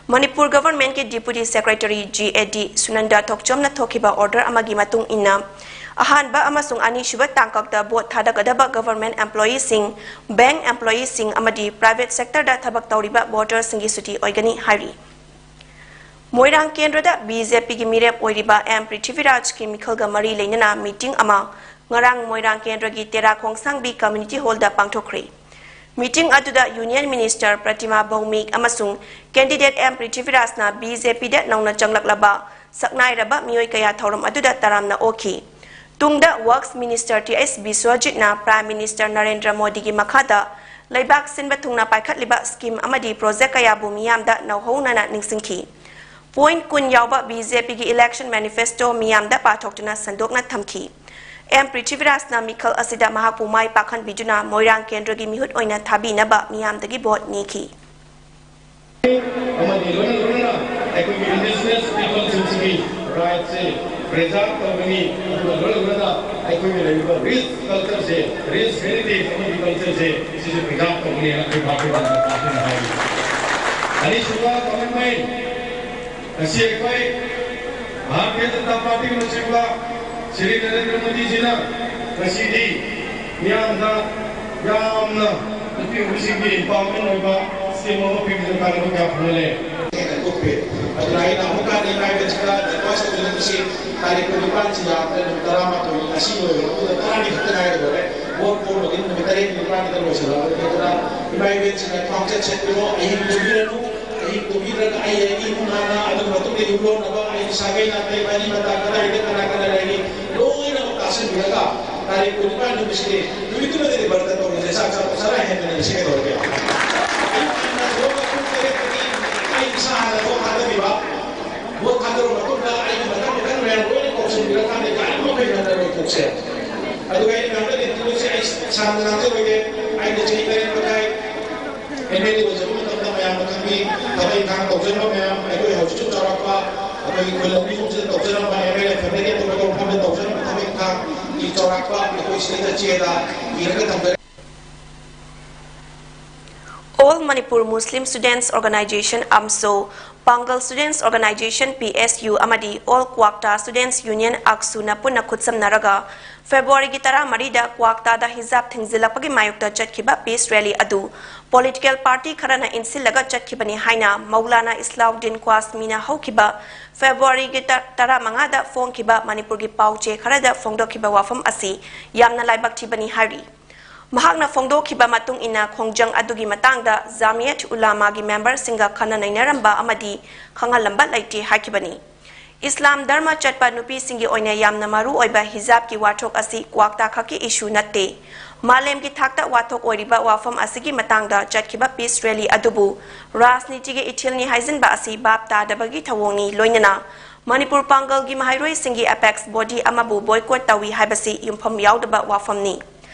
Manipur governmentꯀꯤ Deputy Secretary GAD ꯁꯨꯅꯟꯗ ꯊꯣꯛꯆꯣꯝꯅ ꯊꯣꯛꯈꯤꯕ order ꯑꯃꯒꯤ ꯃꯇꯨꯡ ꯏꯟꯅ, ꯑꯍꯥꯟꯕ ꯑꯃꯁꯨꯡ ꯑꯅꯤꯁꯨꯕ ꯇꯥꯡꯀꯛꯇ vote ꯊꯥꯗꯒꯗꯕ government employeeꯁꯤꯡ, bank employeeꯁꯤꯡ ꯑꯃꯗꯤ private sectorꯗ ꯊꯕꯛ ꯇꯧꯔꯤꯕ voterꯁꯤꯡꯒꯤ ꯁꯨꯇꯤ ꯑꯣꯏꯒꯅꯤ ꯍꯥꯏꯔꯤ꯫ ꯃꯣꯏꯔꯥꯡ ꯀꯦꯟꯗ꯭ꯔꯗ BJPꯒꯤ ꯃꯤꯔꯦꯞ ꯑꯣꯏꯔꯤꯕ ꯑꯦꯝ ꯄ꯭ꯔꯤꯊꯤꯕꯤꯔꯥꯖꯀꯤ ꯃꯤꯈꯜꯒ ꯃꯔꯤ ꯂꯩꯅꯅ meeting ꯑꯃ ꯉꯔꯥꯡ ꯃꯣꯏꯔꯥꯡ ꯀꯦꯟꯗ꯭ꯔꯒꯤ ꯇꯦꯔꯥ ꯈꯣꯡꯁꯥꯡꯕꯤ community hallꯗ ꯄꯥꯡꯊꯣꯛꯈ꯭ꯔꯦ꯫ Meeting ꯑꯗꯨꯗ Union Minister ꯄ꯭ꯔꯇꯤꯃꯥ ꯚꯧꯃꯤꯛ ꯑꯃꯁꯨꯡ candidate ꯑꯦꯝ ꯄ꯭ꯔꯤꯊꯤꯕꯤꯔꯥꯖꯅ BJPꯗ ꯅꯧꯅ ꯆꯪꯂꯛꯂꯕ ꯁꯛꯅꯥꯏꯔꯕ ꯃꯤꯑꯣꯏ ꯀꯌꯥ ꯊꯧꯔꯝ ꯑꯗꯨꯗ ꯇꯔꯥꯝꯅ ꯑꯣꯛꯈꯤ꯫ ꯇꯨꯡꯗ Works Minister ꯇꯤ ꯑꯩꯆ ꯕꯤꯁ꯭ꯋꯖꯤꯠꯅ Prime Minister ꯅꯔꯦꯟꯗ꯭ꯔ ꯃꯣꯗꯤꯒꯤ ꯃꯈꯥꯗ ꯂꯩꯕꯥꯛ ꯁꯤꯟꯕ ꯊꯨꯡꯅ ꯄꯥꯏꯈꯠꯂꯤꯕ scheme ꯑꯃꯗꯤ project ꯀꯌꯥꯕꯨ ꯃꯤꯌꯥꯝꯗ ꯅꯧꯍꯧꯅꯅ ꯅꯤꯡꯁꯤꯡꯈꯤ꯫ Point ꯀꯨꯟ ꯌꯥꯎꯕ BJPꯒꯤ election manifesto ꯃꯤꯌꯥꯝꯗ ꯄꯥꯊꯣꯛꯇꯨꯅ ꯁꯟꯗꯣꯛꯅ ꯊꯝꯈꯤ꯫ ꯑꯦꯝ ꯄ꯭ꯔꯤꯊꯤꯕꯤꯔꯥꯖꯅ ꯃꯤꯈꯜ ꯑꯁꯤꯗ ꯃꯍꯥꯛꯄꯨ ꯃꯥꯏ ꯄꯥꯛꯍꯟꯕꯤꯗꯨꯅ ꯃꯣꯏꯔꯥꯡ ꯀꯦꯟꯗ꯭ꯔꯒꯤ ꯃꯤꯍꯨꯠ ꯑꯣꯏꯅ ꯊꯥꯕꯤꯅꯕ ꯃꯤꯌꯥꯝꯗꯒꯤ vote ꯅꯤꯈꯤ꯫ ꯑꯃꯗꯤ ꯂꯣꯏꯅ ꯂꯣꯏꯅꯅ ꯑꯩꯈꯣꯏꯒꯤ indigenous peopleꯁꯤꯡꯁꯤꯒꯤ rightꯁꯦ preserve ꯇꯧꯒꯅꯤ, ꯑꯗꯨꯒ ꯂꯣꯏꯅ ꯂꯣꯏꯅꯅ ꯑꯩꯈꯣꯏꯒꯤ ꯂꯩꯔꯤꯕ rich cultureꯁꯦ, rich heritage ꯑꯃꯗꯤ cultureꯁꯦ, ꯁꯤꯁꯨ preserve ꯇꯧꯒꯅꯤ ꯍꯥꯏꯅ ꯑꯩꯈꯣꯏ ꯚꯥꯔꯇꯤꯌ ꯖꯅꯇꯥ ꯄꯥꯔꯇꯤꯅ ꯍꯥꯏꯔꯤ꯫ ꯑꯅꯤꯁꯨꯕ commitment, ꯉꯁꯤ ꯑꯩꯈꯣꯏ ꯚꯥꯔꯇꯤꯌ ꯖꯅꯇꯥ ꯄꯥꯔꯇꯤꯒꯤ ꯂꯨꯆꯤꯡꯕ ꯁ꯭ꯔꯤ ꯅꯔꯦꯟꯗ꯭ꯔ ꯃꯣꯗꯤꯖꯤꯅ ꯉꯁꯤꯗꯤ ꯃꯤꯌꯥꯝꯗ ꯌꯥꯝꯅ ꯅꯨꯄꯤꯁꯤꯡꯒꯤ empowerment ꯑꯣꯏꯕ scheme ꯑꯃ ꯄꯤꯕꯗ ꯀꯥꯟꯅꯕ ꯀꯌꯥ ꯐꯪꯍꯜꯂꯦ꯫ ꯍꯦꯟꯅ ꯀꯨꯞꯄꯤ꯫ ꯑꯗꯨꯅ ꯑꯩꯅ ꯑꯃꯨꯛꯀ ꯍꯟꯅ ꯏꯃꯥ ꯏꯕꯦꯟꯁꯤꯡꯗ request ꯇꯧꯖꯅꯤꯡꯕꯁꯤ, ꯇꯥꯔꯤꯛ ꯀꯨꯟꯅꯤꯄꯥꯟꯁꯤꯗ ꯅꯨꯃꯤꯠ ꯇꯔꯥꯃꯥꯊꯣꯏ, ꯉꯁꯤ ꯂꯣꯏꯔꯦ, ꯑꯗꯨꯒ ꯇꯔꯥꯅꯤ ꯈꯛꯇ ꯉꯥꯏꯔꯦ꯫ ꯂꯣꯏꯔꯦ꯫ Vote ꯄꯣꯟꯕꯒꯤ ꯅꯨꯃꯤꯠ ꯇꯔꯦꯠ ꯅꯤꯄꯥꯟꯗ ꯂꯣꯏꯁꯤꯜꯂꯛꯑꯕꯅꯤ꯫ ꯑꯗꯨꯅ ꯏꯃꯥ ꯏꯕꯦꯟꯁꯤꯡꯅ ꯈ꯭ꯋꯥꯡꯆꯠ ꯁꯦꯠꯄꯤꯔꯣ, ꯑꯍꯤꯡ ꯇꯨꯝꯕꯤꯔꯅꯨ꯫ ꯑꯍꯤꯡ ꯇꯨꯝꯕꯤꯗ꯭ꯔꯒ ꯑꯩ ꯑꯩꯒꯤ ꯏꯃꯨꯡ ꯍꯥꯟꯅ, ꯑꯗꯨꯒꯤ ꯃꯇꯨꯡꯗ ꯌꯨꯝꯂꯣꯟꯅꯕ, ꯑꯩꯒꯤ ꯁꯥꯒꯩ ꯅꯥꯇꯩ, ꯃꯔꯤ ꯃꯇꯥ ꯀꯗꯥꯏꯗ ꯀꯅꯥ ꯀꯅꯥ ꯂꯩꯔꯤ, ꯂꯣꯏꯅꯃꯛ ꯇꯥꯁꯤꯟꯕꯤꯔꯒ ꯇꯥꯔꯤꯛ ꯀꯨꯟꯅꯤꯄꯥꯟ ꯅꯨꯃꯤꯠꯁꯤꯗꯤ ꯅꯨꯃꯤꯠꯇꯨꯃꯗꯗꯤ ꯕ꯭ꯔꯇ ꯇꯧꯔꯁꯦ, ꯆꯥꯛ ꯆꯥꯕ ꯆꯔꯥ ꯍꯦꯟꯗꯅ ꯂꯩꯁꯦ ꯀꯩꯗꯧꯔꯒꯦ? ꯑꯌꯨꯛ ꯉꯟꯅ ꯊꯣꯛꯑꯒ ꯄꯨꯡ ꯇꯔꯦꯠꯇꯒꯤ ꯑꯩ ꯏꯁꯥ ꯍꯥꯟꯅ vote ꯊꯥꯗꯕꯤꯕ, vote ꯊꯥꯗꯔꯕ ꯃꯇꯨꯡꯗ ꯑꯩꯒꯤ ꯃꯊꯪ ꯃꯊꯪ ꯃꯌꯥꯝ ꯂꯣꯏꯅ ꯀꯧꯁꯤꯟꯕꯤꯔꯀꯥꯟꯗ ꯌꯥꯔꯤꯕ ꯃꯈꯩ ꯉꯟꯅ ꯂꯣꯏꯊꯣꯛꯁꯦ꯫ ꯑꯗꯨꯒ ꯑꯩꯅ ꯃꯌꯥꯝꯗ ꯂꯦꯞꯇꯣꯏꯁꯦ ꯑꯩ ꯁꯥꯡꯅ ꯉꯥꯡꯖꯔꯣꯏꯒꯦ꯫ ꯑꯩꯅ ꯆꯍꯤ ꯇꯔꯦꯠ ꯃꯈꯥꯏ MLA ꯑꯣꯏꯖꯕ ꯃꯇꯝꯗ ꯃꯌꯥꯝꯅ ꯈꯪꯕꯤ, ꯊꯕꯛ ꯏꯪꯈꯥꯡ ꯇꯧꯖꯔꯝꯕ ꯃꯌꯥꯝ, ꯑꯩꯈꯣꯏ ꯍꯧꯖꯤꯛꯁꯨ ꯆꯥꯎꯔꯥꯛꯄ ꯑꯩꯈꯣꯏꯒꯤ ꯈꯨꯜ ꯂꯧꯃꯤ ꯈꯣꯡꯁꯤꯗ ꯇꯧꯖꯔꯝꯕ MLA family ꯑꯇꯣꯞꯄ ꯃꯐꯝꯗ ꯇꯧꯖꯔꯝꯕ ꯊꯕꯛ ꯏꯪꯈꯥꯡꯒꯤ ꯆꯥꯎꯔꯥꯛꯄ ꯑꯩꯈꯣꯏ ꯁꯤꯗꯩꯗ ꯆꯦꯗ ꯏꯔꯒ ꯊꯝꯖꯔꯦ꯫ All Manipur Muslim Students Organization, AMSO, Pangal Students Organization, P S U, ꯑꯃꯗꯤ All Kwakta Students Union, AKSUꯅ ꯄꯨꯟꯅ ꯈꯨꯠꯁꯝꯅꯔꯒ ꯐꯦꯕ꯭ꯔꯨꯋꯥꯔꯤꯒꯤ ꯇꯔꯥꯃꯔꯤꯗ ꯀ꯭ꯋꯥꯛꯇꯥꯗ ꯍꯤꯖꯥꯕ ꯊꯤꯡꯖꯤꯜꯂꯛꯄꯒꯤ ꯃꯥꯌꯣꯛꯇ ꯆꯠꯈꯤꯕ peace rally ꯑꯗꯨ political party ꯈꯔꯅ ꯏꯟꯁꯤꯜꯂꯒ ꯆꯠꯈꯤꯕꯅꯤ ꯍꯥꯏꯅ ꯃꯧꯂꯥꯅꯥ ꯏꯁꯂꯥꯎꯗꯤꯟ ꯀ꯭ꯋꯥꯁꯃꯤꯅ ꯍꯧꯈꯤꯕ ꯐꯦꯕ꯭ꯔꯨꯋꯥꯔꯤꯒꯤ ꯇ-, ꯇꯔꯥꯃꯉꯥꯗ ꯐꯣꯡꯈꯤꯕ ꯃꯅꯤꯄꯨꯔꯒꯤ ꯄꯥꯎꯆꯦ ꯈꯔꯗ ꯐꯣꯡꯗꯣꯛꯈꯤꯕ ꯋꯥꯐꯝ ꯑꯁꯤ ꯌꯥꯝꯅ ꯂꯥꯏꯕꯛ ꯊꯤꯕꯅꯤ ꯍꯥꯏꯔꯤ꯫ ꯃꯍꯥꯛꯅ ꯐꯣꯡꯗꯣꯛꯈꯤꯕ ꯃꯇꯨꯡ ꯏꯟꯅ, ꯈꯣꯡꯖꯪ ꯑꯗꯨꯒꯤ ꯃꯇꯥꯡꯗ ꯖꯥꯃꯤꯌꯠ ꯎꯂꯥꯃꯥꯒꯤ memberꯁꯤꯡꯒ ꯈꯟꯅ ꯅꯩꯅꯔꯝꯕ ꯑꯃꯗꯤ ꯈꯪꯍꯜꯂꯝꯕ ꯂꯩꯇꯦ ꯍꯥꯏꯈꯤꯕꯅꯤ꯫ ꯏꯁꯂꯥꯝ ꯙꯔꯃ ꯆꯠꯄ ꯅꯨꯄꯤꯁꯤꯡꯒꯤ ꯑꯣꯏꯅ ꯌꯥꯝꯅ ꯃꯔꯨ ꯑꯣꯏꯕ ꯍꯤꯖꯥꯕꯀꯤ ꯋꯥꯊꯣꯛ ꯑꯁꯤ ꯀ꯭ꯋꯥꯛꯇꯥ ꯈꯛꯀꯤ issue ꯅꯠꯇꯦ꯫ ꯃꯥꯂꯦꯝꯒꯤ ꯊꯥꯛꯇ ꯋꯥꯊꯣꯛ ꯑꯣꯏꯔꯤꯕ ꯋꯥꯐꯝ ꯑꯁꯤꯒꯤ ꯃꯇꯥꯡꯗ ꯆꯠꯈꯤꯕ peace rally ꯑꯗꯨꯕꯨ ꯔꯥꯖꯅꯤꯇꯤꯒꯤ ꯏꯊꯤꯜꯅꯤ ꯍꯥꯏꯖꯤꯟꯕ ꯑꯁꯤ ꯚꯥꯞ ꯇꯥꯗꯕꯒꯤ ꯊꯧꯑꯣꯡꯅꯤ, ꯂꯣꯏꯅꯅ ꯃꯅꯤꯄꯨꯔ ꯄꯥꯡꯒꯜꯒꯤ ꯃꯍꯩꯔꯣꯏꯁꯤꯡꯒꯤ apex body ꯑꯃꯕꯨ boycott ꯇꯧꯏ ꯍꯥꯏꯕꯁꯤ ꯌꯨꯝꯐꯝ ꯌꯥꯎꯗꯕ ꯋꯥꯐꯝꯅꯤ꯫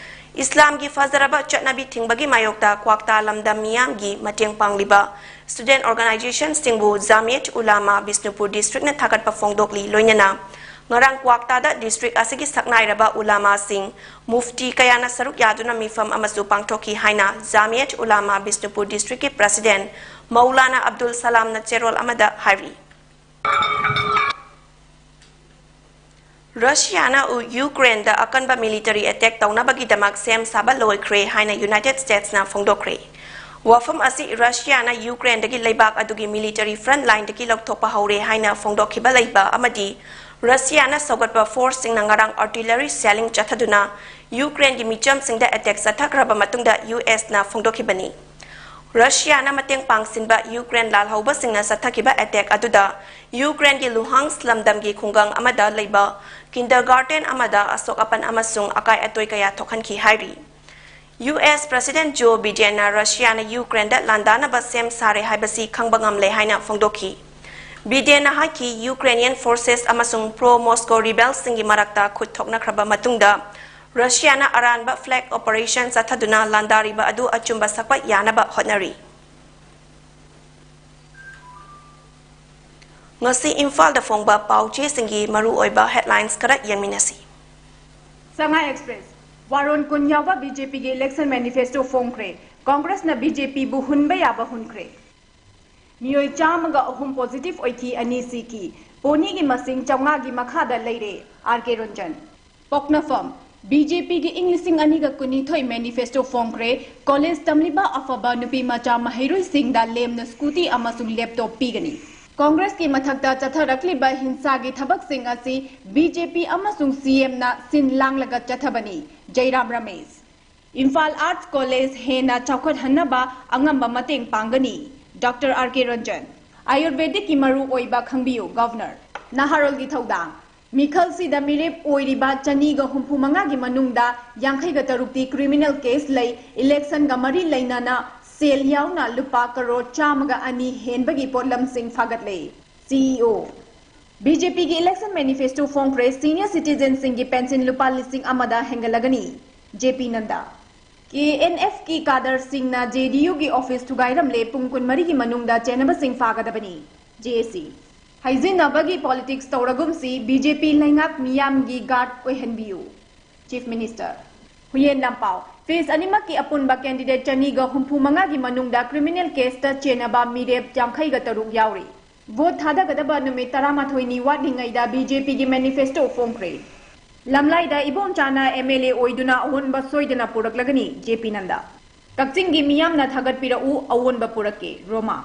ꯏꯁꯂꯥꯝꯒꯤ ꯐꯖꯔꯕ ꯆꯠꯅꯕꯤ ꯊꯤꯡꯕꯒꯤ ꯃꯥꯌꯣꯛꯇ ꯀ꯭ꯋꯥꯛꯇꯥ ꯂꯝꯗꯝ ꯃꯤꯌꯥꯝꯒꯤ ꯃꯇꯦꯡ ꯄꯥꯡꯂꯤꯕ student organizationꯁꯤꯡꯕꯨ ꯖꯥꯃꯤꯌꯠ ꯎꯂꯥꯃꯥ ꯕꯤꯁꯅꯨꯄꯨꯔ districtꯅ ꯊꯥꯒꯠꯄ ꯐꯣꯡꯗꯣꯛꯂꯤ, ꯂꯣꯏꯅꯅ ꯉꯔꯥꯡ ꯀ꯭ꯋꯥꯛꯇꯥꯗ district ꯑꯁꯤꯒꯤ ꯁꯛꯅꯥꯏꯔꯕ ꯎꯂꯥꯃꯥꯁꯤꯡ, ꯃꯨꯐꯇꯤ ꯀꯌꯥꯅ ꯁꯔꯨꯛ ꯌꯥꯗꯨꯅ ꯃꯤꯐꯝ ꯑꯃꯁꯨ ꯄꯥꯡꯊꯣꯛꯈꯤ ꯍꯥꯏꯅ ꯖꯥꯃꯤꯌꯠ ꯎꯂꯥꯃꯥ ꯕꯤꯁꯅꯨꯄꯨꯔ districtꯀꯤ president ꯃꯧꯂꯥꯅꯥ ꯑꯕꯗꯨꯜ ꯁꯂꯥꯝꯅ ꯆꯦꯔꯣꯜ ꯑꯃꯗ ꯍꯥꯏꯔꯤ꯫ ꯔꯁꯤꯌꯥꯅ ꯎ-, ꯌꯨꯀ꯭ꯔꯦꯟꯗ ꯑꯀꯟꯕ military attack ꯇꯧꯅꯕꯒꯤꯗꯃꯛ ꯁꯦꯝ ꯁꯥꯕ ꯂꯣꯏꯈ꯭ꯔꯦ ꯍꯥꯏꯅ ꯌꯨꯅꯥꯏꯇꯦꯗ ꯁ꯭ꯇꯦꯠꯁꯅ ꯐꯣꯡꯗꯣꯛꯈ꯭ꯔꯦ꯫ ꯋꯥꯐꯝ ꯑꯁꯤ ꯔꯁꯤꯌꯥꯅ ꯌꯨꯀ꯭ꯔꯦꯟꯗꯒꯤ ꯂꯩꯕꯥꯛ ꯑꯗꯨꯒꯤ military front lineꯗꯒꯤ ꯂꯧꯊꯣꯛꯄ ꯍꯧꯔꯦ ꯍꯥꯏꯅ ꯐꯣꯡꯗꯣꯛꯈꯤꯕ ꯂꯩꯕ ꯑꯃꯗꯤ ꯔꯁꯤꯌꯥꯅ ꯁꯧꯒꯠꯄ ꯐꯣꯔꯁꯁꯤꯡꯅ ꯉꯔꯥꯡ artillery shelling ꯆꯠꯊꯗꯨꯅ ꯌꯨꯀ꯭ꯔꯦꯟꯒꯤ ꯃꯤꯆꯝꯁꯤꯡꯗ attack ꯆꯠꯊꯈ꯭ꯔꯕ ꯃꯇꯨꯡꯗ ꯌꯨ ꯑꯦꯁꯅ ꯐꯣꯡꯗꯣꯛꯈꯤꯕꯅꯤ꯫ ꯔꯁꯤꯌꯥꯅ ꯃꯇꯦꯡ ꯄꯥꯡꯁꯤꯟꯕ ꯌꯨꯀ꯭ꯔꯦꯟ ꯂꯥꯜꯍꯧꯕꯁꯤꯡꯅ ꯆꯠꯊꯈꯤꯕ attack ꯑꯗꯨꯗ ꯌꯨꯀ꯭ꯔꯦꯟꯒꯤ ꯂꯨꯍꯥꯟꯁ ꯂꯝꯗꯝꯒꯤ ꯈꯨꯡꯒꯪ ꯑꯃꯗ ꯂꯩꯕ kindergarten ꯑꯃꯗ ꯑꯁꯣꯛ ꯑꯄꯟ ꯑꯃꯁꯨꯡ ꯑꯀꯥꯏ ꯑꯇꯣꯏ ꯀꯌꯥ ꯊꯣꯛꯍꯟꯈꯤ ꯍꯥꯏꯔꯤ꯫ ꯌꯨ ꯑꯦꯁ President Joe Bidenꯅ ꯔꯁꯤꯌꯥꯅ ꯌꯨꯀ꯭ꯔꯦꯟꯗ ꯂꯥꯟꯗꯥꯅꯕ ꯁꯦꯝ ꯁꯥꯔꯦ ꯍꯥꯏꯕꯁꯤ ꯈꯪꯕ ꯉꯝꯂꯦ ꯍꯥꯏꯅ ꯐꯣꯡꯗꯣꯛꯈꯤ꯫ ꯕꯤꯗꯦꯟꯅ ꯍꯥꯏꯈꯤ, Ukrainian forces ꯑꯃꯁꯨꯡ pro Moscow rebelꯁꯤꯡꯒꯤ ꯃꯔꯛꯇ ꯈꯨꯠ ꯊꯣꯛꯅꯈ꯭ꯔꯕ ꯃꯇꯨꯡꯗ ꯔꯁꯤꯌꯥꯅ ꯑꯔꯥꯟꯕ flank operation ꯆꯠꯊꯗꯨꯅ ꯂꯥꯟꯗꯥꯔꯤꯕ ꯑꯗꯨ ꯑꯆꯨꯝꯕ ꯁꯛꯄ ꯌꯥꯅꯕ ꯍꯣꯠꯅꯔꯤ꯫ ꯉꯁꯤ ꯏꯝꯐꯥꯜꯗ ꯐꯣꯡꯕ ꯄꯥꯎ ꯆꯦꯁꯤꯡꯒꯤ ꯃꯔꯨꯑꯣꯏꯕ headlines ꯈꯔ ꯌꯦꯡꯃꯤꯟꯅꯁꯤ꯫ ꯁꯉꯥꯏ ꯑꯦꯛꯁꯄ꯭ꯔꯦꯁ, ꯋꯥꯔꯣꯟ ꯀꯨꯟ ꯌꯥꯎꯕ ꯕꯤ ꯖꯦ ꯄꯤꯒꯤ election manifesto ꯐꯣꯡꯈ꯭ꯔꯦ꯫ ꯀꯣꯡꯒ꯭ꯔꯦꯁꯅ ꯕꯤ ꯖꯦ ꯄꯤꯕꯨ ꯍꯨꯟꯕ ꯌꯥꯕ ꯍꯨꯟꯈ꯭ꯔꯦ꯫ ꯃꯤꯑꯣꯏ ꯆꯥꯝꯃꯒ ꯑꯍꯨꯝ positive ꯑꯣꯏꯈꯤ, ꯑꯅꯤ ꯁꯤꯈꯤ꯫ ꯄꯣꯅꯤꯒꯤ ꯃꯁꯤꯡ ꯆꯥꯝꯃꯉꯥꯒꯤ ꯃꯈꯥꯗ ꯂꯩꯔꯦ, ꯑꯥꯔ ꯀꯦ ꯔꯟꯖꯟ꯫ ꯄꯣꯛꯅꯐꯝ, ꯕꯤ ꯖꯦ ꯄꯤꯒꯤ ꯏꯪ ꯂꯤꯁꯤꯡ ꯑꯅꯤꯒ ꯀꯨꯟꯅꯤꯊꯣꯏ manifesto ꯐꯣꯡꯈ꯭ꯔꯦ꯫ ꯀꯣꯂꯦꯖ ꯇꯝꯂꯤꯕ ꯑꯐꯕ ꯅꯨꯄꯤ ꯃꯆꯥ ꯃꯍꯩꯔꯣꯏꯁꯤꯡꯗ ꯂꯦꯝꯅ scooty ꯑꯃꯁꯨꯡ laptop ꯄꯤꯒꯅꯤ꯫ ꯀꯣꯡꯒ꯭ꯔꯦꯁꯀꯤ ꯃꯊꯛꯇ ꯆꯠꯊꯔꯛꯂꯤꯕ ꯍꯤꯡꯁꯥꯒꯤ ꯊꯕꯛꯁꯤꯡ ꯑꯁꯤ ꯕꯤ ꯖꯦ ꯄꯤ ꯑꯃꯁꯨꯡ ꯁꯤ ꯑꯦꯝꯅ ꯁꯤꯟ ꯂꯥꯡꯂꯒ ꯆꯠꯊꯕꯅꯤ, ꯖꯩꯔꯥꯝ ꯔꯃꯦꯁ꯫ ꯏꯝꯐꯥꯜ ꯑꯥꯔꯠꯁ ꯀꯣꯂꯦꯖ ꯍꯦꯟꯅ ꯆꯥꯎꯈꯠꯍꯟꯅꯕ ꯑꯉꯝꯕ ꯃꯇꯦꯡ ꯄꯥꯡꯒꯅꯤ, ꯗꯣꯛꯇꯔ ꯑꯥꯔ ꯀꯦ ꯔꯟꯖꯟ꯫ ꯑꯥꯌꯨꯔꯚꯦꯗꯤꯛꯀꯤ ꯃꯔꯨ ꯑꯣꯏꯕ ꯈꯪꯕꯤꯌꯨ, ꯒꯚꯔꯅꯔ꯫ ꯅꯍꯥꯔꯣꯜꯒꯤ ꯊꯧꯗꯥꯡ꯫ ꯃꯤꯈꯜꯁꯤꯗ ꯃꯤꯔꯦꯞ ꯑꯣꯏꯔꯤꯕ ꯆꯅꯤꯒ ꯍꯨꯝꯐꯨ ꯃꯉꯥꯒꯤ ꯃꯅꯨꯡꯗ ꯌꯥꯡꯈꯩꯒ ꯇꯔꯨꯛꯇꯤ criminal case ꯂꯩ꯫ Election ꯒ ꯃꯔꯤ ꯂꯩꯅꯅ ꯁꯦꯜ ꯌꯥꯎꯅ ꯂꯨꯄꯥ ꯀꯔꯣꯔ ꯆꯥꯝꯃꯒ ꯑꯅꯤ ꯍꯦꯟꯕꯒꯤ ꯄꯣꯠꯂꯝꯁꯤꯡ ꯐꯥꯒꯠꯂꯦ꯫ C E O. B J ꯄꯤꯒꯤ election manifesto ꯐꯣꯡꯈ꯭ꯔꯦ꯫ Senior citizen ꯁꯤꯡꯒꯤ pension ꯂꯨꯄꯥ ꯂꯤꯁꯤꯡ ꯑꯃꯗ ꯍꯦꯟꯒꯠꯂꯒꯅꯤ꯫ J P Nadda. K N F ꯀꯤ cadre ꯁꯤꯡꯅ ꯖꯦ ꯗꯤ ꯌꯨ ꯒꯤ office ꯊꯨꯒꯥꯏꯔꯝꯂꯦ꯫ ꯄꯨꯡ ꯀꯨꯟꯃꯔꯤꯒꯤ ꯃꯅꯨꯡꯗ ꯆꯦꯟꯅꯕꯁꯤꯡ ꯐꯥꯒꯗꯕꯅꯤ꯫ J A C. ꯍꯩꯖꯤꯟꯅꯕꯒꯤ politics ꯇꯧꯔꯒꯨꯝꯁꯤ, ꯕꯤ ꯖꯦ ꯄꯤ ꯂꯩꯉꯥꯛ ꯃꯤꯌꯥꯝꯒꯤ guard ꯑꯣꯏꯍꯟꯕꯤꯌꯨ꯫ Chief Minister꯫ ꯍꯨꯏꯌꯦꯟ ꯂꯥꯟꯄꯥꯎ꯫ Phase ꯑꯅꯤꯃꯛꯀꯤ ꯑꯄꯨꯟꯕ candidate ꯆꯅꯤꯒ ꯍꯨꯝꯐꯨ ꯃꯉꯥꯒꯤ ꯃꯅꯨꯡꯗ criminal case ꯇ ꯆꯦꯟꯅꯕ ꯃꯤꯔꯦꯞ ꯌꯥꯡꯈꯩꯒ ꯇꯔꯨꯛ ꯌꯥꯎꯔꯤ꯫ ꯚꯣꯠ ꯊꯥꯗꯒꯗꯕ ꯅꯨꯃꯤꯠ ꯇꯔꯥꯃꯥꯊꯣꯏꯅꯤ ꯋꯥꯠꯂꯤꯉꯩꯗ ꯕꯤ ꯖꯦ ꯄꯤꯒꯤ ꯃꯦꯅꯤꯐꯦꯁꯇꯣ ꯐꯣꯡꯈ꯭ꯔꯦ꯫ ꯂꯝꯂꯥꯏꯗ ꯏꯕꯣꯝꯆꯥꯅ ꯑꯦꯝ ꯑꯦꯜ ꯑꯦ ꯑꯣꯏꯗꯨꯅ ꯑꯑꯣꯟꯕ ꯁꯣꯏꯗꯅ ꯄꯨꯔꯛꯂꯒꯅꯤ, ꯖꯦ ꯄꯤ ꯅꯟꯗ꯫ ꯀꯛꯆꯤꯡꯒꯤ ꯃꯤꯌꯥꯝꯅ ꯊꯥꯒꯠꯄꯤꯔꯛꯎ, ꯑꯑꯣꯟꯕ ꯄꯨꯔꯛꯀꯦ, ꯔꯣꯃꯥ꯫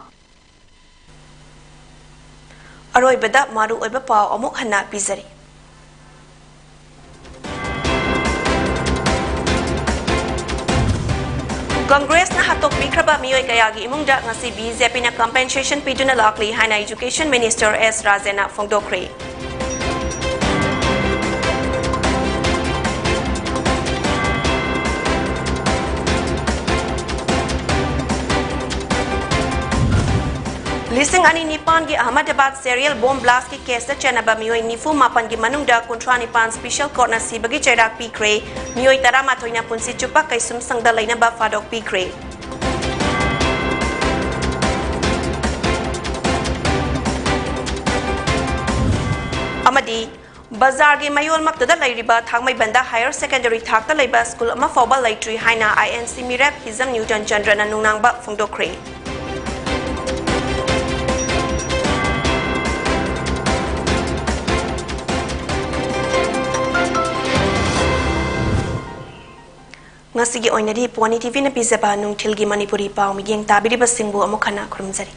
ꯑꯔꯣꯏꯕꯗ ꯃꯔꯨꯑꯣꯏꯕ ꯄꯥꯎ ꯑꯃꯨꯛ ꯍꯟꯅ ꯄꯤꯖꯔꯤ꯫ ꯀꯪꯒ꯭ꯔꯦꯁꯅ ꯍꯥꯠꯇꯣꯛꯄꯤꯈ꯭ꯔꯕ ꯃꯤꯑꯣꯏ ꯀꯌꯥꯒꯤ ꯏꯃꯨꯡꯗ ꯉꯁꯤ ꯕꯤ ꯖꯦ ꯄꯤꯅ compensation ꯄꯤꯗꯨꯅ ꯂꯥꯛꯂꯤ ꯍꯥꯏꯅ Education Minister ꯑꯦꯁ ꯔꯥꯖꯦꯟꯅ ꯐꯣꯡꯗꯣꯛꯈ꯭ꯔꯦ꯫ ꯂꯤꯁꯤꯡ ꯑꯅꯤ ꯅꯤꯄꯥꯟꯒꯤ ꯑꯍꯃꯗꯕꯥꯗ serial bomb blastꯀꯤ caseꯇ ꯆꯦꯟꯅꯕ ꯃꯤꯑꯣꯏ ꯅꯤꯐꯨ ꯃꯥꯄꯟꯒꯤ ꯃꯅꯨꯡꯗ ꯀꯨꯟꯊ꯭ꯔꯥ ꯅꯤꯄꯥꯟ special courtꯅ ꯁꯤꯕꯒꯤ ꯆꯩꯔꯥꯛ ꯄꯤꯈ꯭ꯔꯦ꯫ ꯃꯤꯑꯣꯏ ꯇꯔꯥꯃꯥꯊꯣꯏꯅ ꯄꯨꯟꯁꯤ ꯆꯨꯞꯄ ꯀꯩꯁꯨꯝꯁꯪꯗ ꯂꯩꯅꯕ ꯐꯥꯗꯣꯛꯄꯤꯈ꯭ꯔꯦ꯫ ꯑꯃꯗꯤ ꯕꯖꯥꯔꯒꯤ ꯃꯌꯣꯜꯃꯛꯇꯗ ꯂꯩꯔꯤꯕ ꯊꯥꯡꯃꯩꯕꯟꯗ higher secondary ꯊꯥꯛꯇ ꯂꯩꯕ school ꯑꯃ ꯐꯥꯎꯕ ꯂꯩꯇ꯭ꯔꯤ ꯍꯥꯏꯅ I N C ꯃꯤꯔꯦꯞ ꯍꯤꯖꯝ ꯅ꯭ꯌꯨꯇꯟ ꯆꯟꯗ꯭ꯔꯅ ꯅꯨꯡꯅꯥꯡꯕ ꯐꯣꯡꯗꯣꯛꯈ꯭ꯔꯦ꯫ ꯉꯁꯤꯒꯤ ꯑꯣꯏꯅꯗꯤ ꯄꯣꯅꯤ ꯇꯤ ꯚꯤꯅ ꯄꯤꯖꯕ ꯅꯨꯡꯊꯤꯜꯒꯤ ꯃꯅꯤꯄꯨꯔꯤ ꯄꯥꯎ ꯃꯤꯠꯌꯦꯡ ꯇꯥꯕꯤꯔꯤꯕꯁꯤꯡꯕꯨ ꯑꯃꯨꯛ ꯍꯟꯅ ꯈꯨꯔꯨꯝꯖꯔꯤ꯫